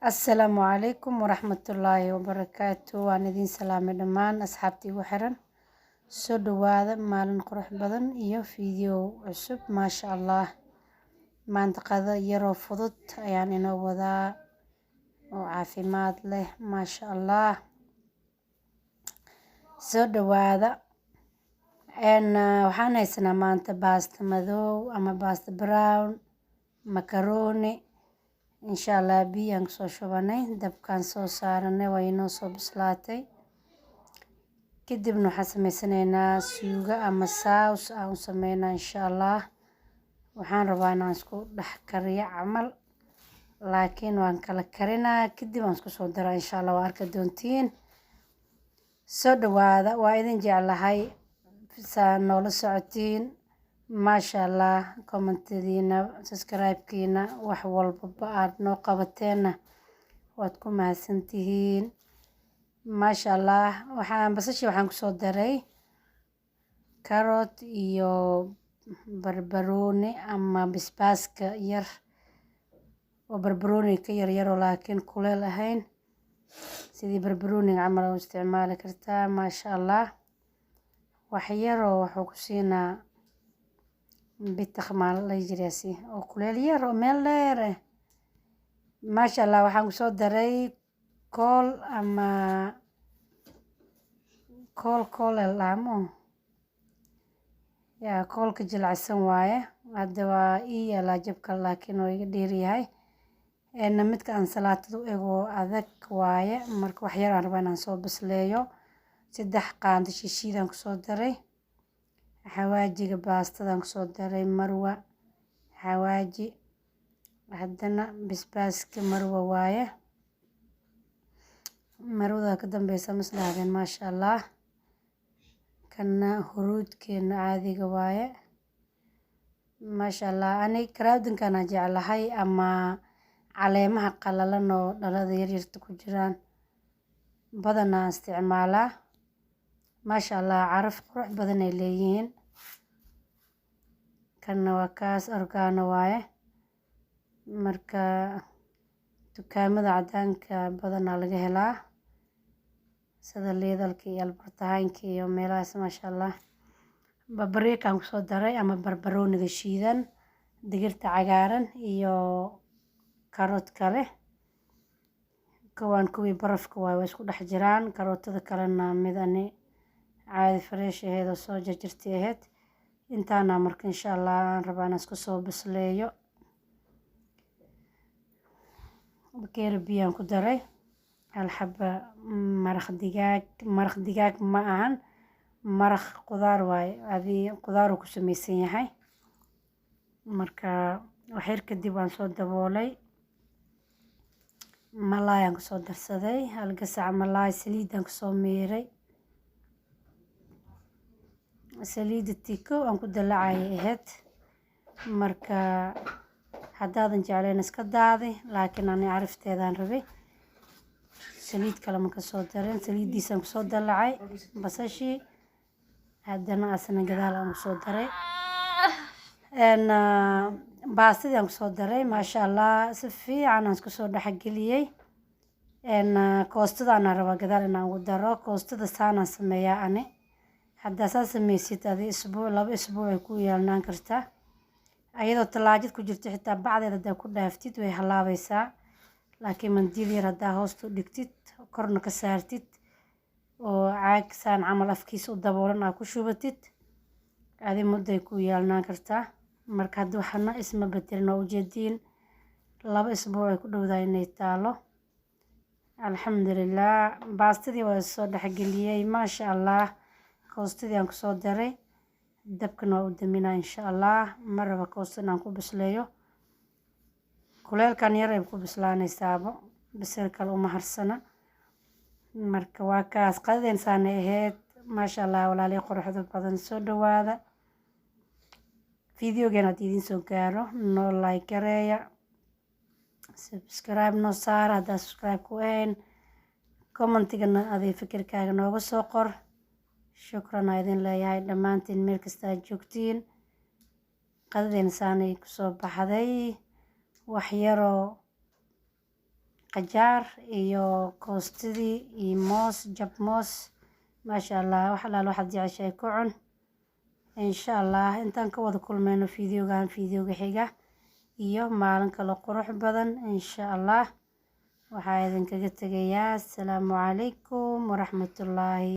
Assalaamu calaykum waraxmatullaahi wabarakaatu. Waan idin salaamay dhammaan asxaabtii igu xiran. Soo dhawaada, maalin qurux badan iyo video cusub, maasha Allah. Maanta qado yaroo fudud ayaan inoo wadaa oo caafimaad leh, maasha Allah. Soo dhawaada. Waxaan haysanaa maanta baasta madow ama baasta brown, macaroni, insha Allah. Biyaan kusoo shubanay, dabkaan soo saaranay, waa inoo soo bislaatay. Kadibna waxaan sameysanaynaa suugo ama sauce aan u sameynaa, insha Allah. Waxaan rabaa inaan isku dhex kariyo camal, laakiin waan kala karinaa, kadib aan isku soo daraa, insha Allah. Waa arki doontiin. Soo dhawaada, waa idin jeclahay saa noola socotiin, maasha Allah. Commentadiina, subscribe-kiina, wax walbaba aad noo qabateenna waad ku mahadsantihiin, maasha Allah. Waxaan basashii waxaan kusoo daray carrot iyo barbarooni ama basbaaska yar oo barbarooni ka yar yaroo laakiin kuleel ahayn. Sidii barbarooniga camal u isticmaali kartaa, maasha Allah. Wax yaroo wuxuu ku siinaa bitaq maa la dhihi jiraasi oo kuleel yar oo meel dheer eh, maasha Allah. Waxaan kusoo daray kool ama kool kool laamo yaa koolka jilicsan waaye. Hadda waa ii yaalaa jabka, laakiin oo iga dheeryahay. Midka ansalaatada u eg oo adag waaye. Marka wax yar aan rabaa inaan soo bisleeyo. 3 qaando shishiidaan kusoo daray, xawaajiga baastadaan kusoo daray, Marwa xawaaji. Haddana basbaaska Marwa waaye, marwada ka dambeysa maslahdeen, maasha Allah. Kana huruudkeena caadiga waaye, maasha Allah. Ani karaawdinkana jeclahay ama caleemaha qalalan oo dhalada yaryarta ku jiraan badanaa isticmaalaa, maasha Allah. Caraf qurux badan ay leeyihiin. Kana waa kaas, oregano waaye. Marka dukaamada cadaanka badanaa laga helaa, sida Lidlka iyo Albert Heijnka iyo meelahaas, maasha Allah. Paprikaan kusoo daray ama barbarooniga shiidan, digirta cagaaran iyo karoot kale. Kuwaan kuwii barafka waaye, waa isku dhex jiraan. Karootada kalena mid ani caadi fresh aheyd oo soo jarjartay ahayd. Intaana marka, insha Allah, aan rabaa inaan isku soo bisleeyo. Bakeeri biyaan ku daray, hal xaba maraq digaag. Maraq digaag ma ahan, maraq qudaar waaye, adi qudaar uu ku sameysan yahay. Marka wax yar kadib waan soo daboolay. Malaay aan kusoo darsaday, hal gasac malaay. Saliidaan kusoo miiray, saliidda tiko aan ku dalacayay ahayd. Marka haddaadan jeclayn, iska daadi, laakiin ani carifteedaan rabay. Saliid kale ma kasoo darin, saliiddiisaan kusoo dalacay basashii. Haddana asna gadaal aan kusoo daray baastadii aan kusoo daray, maasha Allah. Si fiican aan isku soo dhexgeliyey. Koostadaana rabaa gadaal inaan ugu daro. Koostada saanaan sameeyaa ani. Haddaa saa sameysid, adi isbuuc, 2 isbuuc ay ku yeelnaan kartaa ayadoo talaajad ku jirto. Xitaa bacdeed haddaa ku dhaaftid, way halaabaysaa, laakiin mandiil yar haddaa hoosta u dhigtid, korna ka saartid, oo caag saan camal afkiisa u daboolan aa ku shubatid, adi mudday ku yeelnaan kartaa. Marka hadda waxna isma bedelin, waa ujeediin, 2 isbuuc ay ku dhowdahay inay taalo, alxamdulilah. Baastadii waa soo dhexgeliyey, maasha Allah. Koostadii aan kusoo daray, dabkana waa u daminaa, insha Allah. Ma raba koosta inaan ku bisleeyo, kuleelkan yar ay ku bislaanaysaabo, bisel kale uma harsana. Marka waa kaas, qadadeen saanay ahayd, maasha Allah. Walaalay quruxda badan, soo dhawaada. Videogan haddii idiin soo gaaro, noo like gareeya, subscribe noo saara haddaa subscribe ku ahayn, commentigana aday fikirkaaga nooga soo qor. Shukran aa idin leeyahay dhammaantiin meel kasta aad joogtiin. Qadadeen saanay kusoo baxday, wax yaroo Qajaar iyo koostadii iyo moos, jab moos. Maasha Allah, wax alaal waxaad jeceshahay ku cun, insha Allah. Intaan ka wada kulmayno fiidiyogan, fiidiyoga xiga iyo maalin kale qurux badan, insha Allah, waxaa idinkaga tegayaa asalaamu calaykum waraxmatullaahi.